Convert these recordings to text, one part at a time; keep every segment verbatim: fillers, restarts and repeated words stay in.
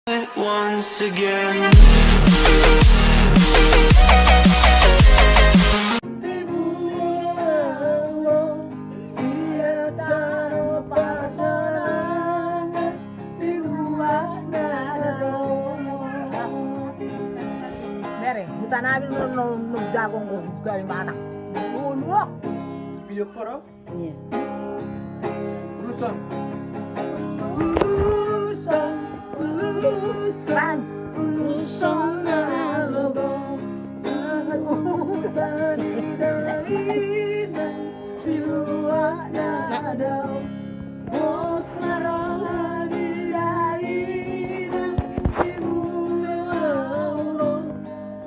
Once again. Bere, huta nami no, no, no jago nggo, gari mana? Ulu. Video call. Iya. Ulusson. Ulusson, ulusson, ulusson na logo. Sahat tu tani daina, di luat na dao. Pos ma roha ni daina, di mula uro.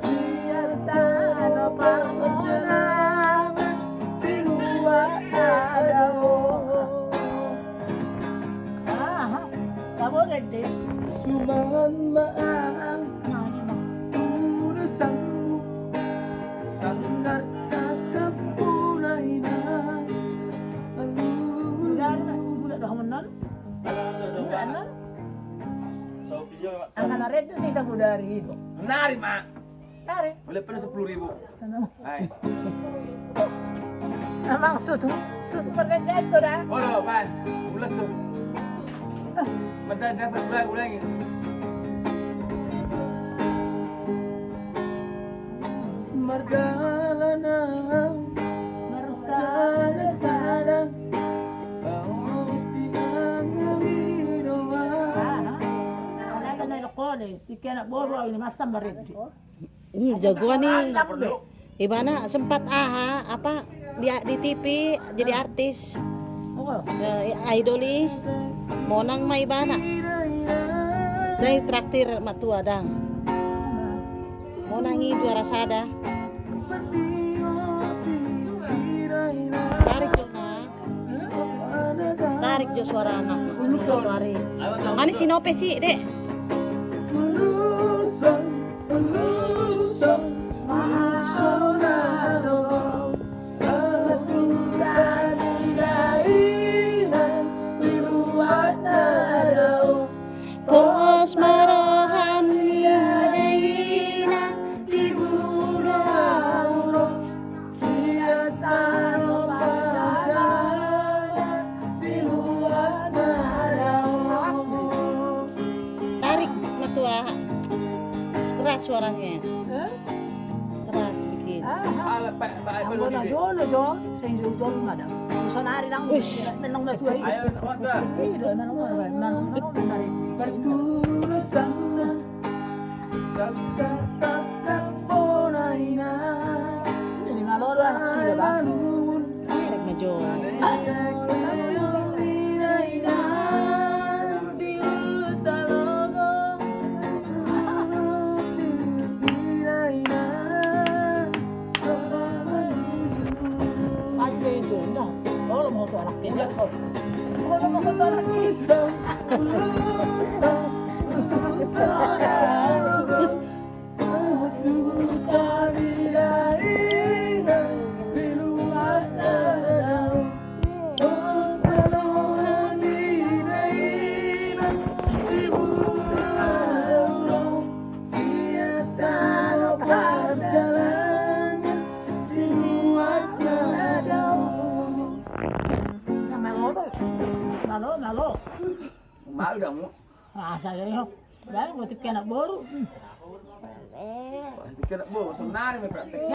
Sian tano parjonangan, di luat na dao. Aha, tabo gede. Suman ma aha, urusanmu, sandar sakampu na ina. Udah, udah, udah, udah, udah, udah. Angka na rende hita bodari i do. Nari ma. Nari. Boleh pernah sepuluh ribu. Hai. Emang sutu, sutu pergantian tu dah. Olo, Bang. Ulas tu. Mada dapat ulang, ulangi. Mardalan au marsada-sada. Aha. Alai kan na ilok kole, tingki anak boru au i na masa marende. Hmm, jagoan i. Ibana sempat aha, apa, di, di T V jadi artis. Eh, idol i. Monang ma ibana. Dang ditraktir matua dang. Monang i juara sada. Tarik jo na. Tarik jo suarana. Tarik. Manis si nope si, Dek. Pos ma roha ni daina, di mula uro. Sian tano parjonangan, di luat na dao. Tarik matua. Keras suaranya. Hah? Keras bikin. Ah, ah. Ala, pa, pa, pa, ambo na jolo jo, sing jolo jo madang. Sonari nang. Ush. Menang matua i. Ayo, Wanda. Ih, do, menang, menang, menang, menang, menang. Berturu sana. Saka, saka, bona ina. Ini malolo anak tiga, Bang. Arek ma jo. Ayo, itu, no. Kalau mau tuh anak tiga. Kalau mau tuh anak tiga. Malo, malo. Malu dah mu. Ah, saya ni, ho. Dah, gua tingki anak boru. Hmm. Tingki anak boru, sonari ma praktek.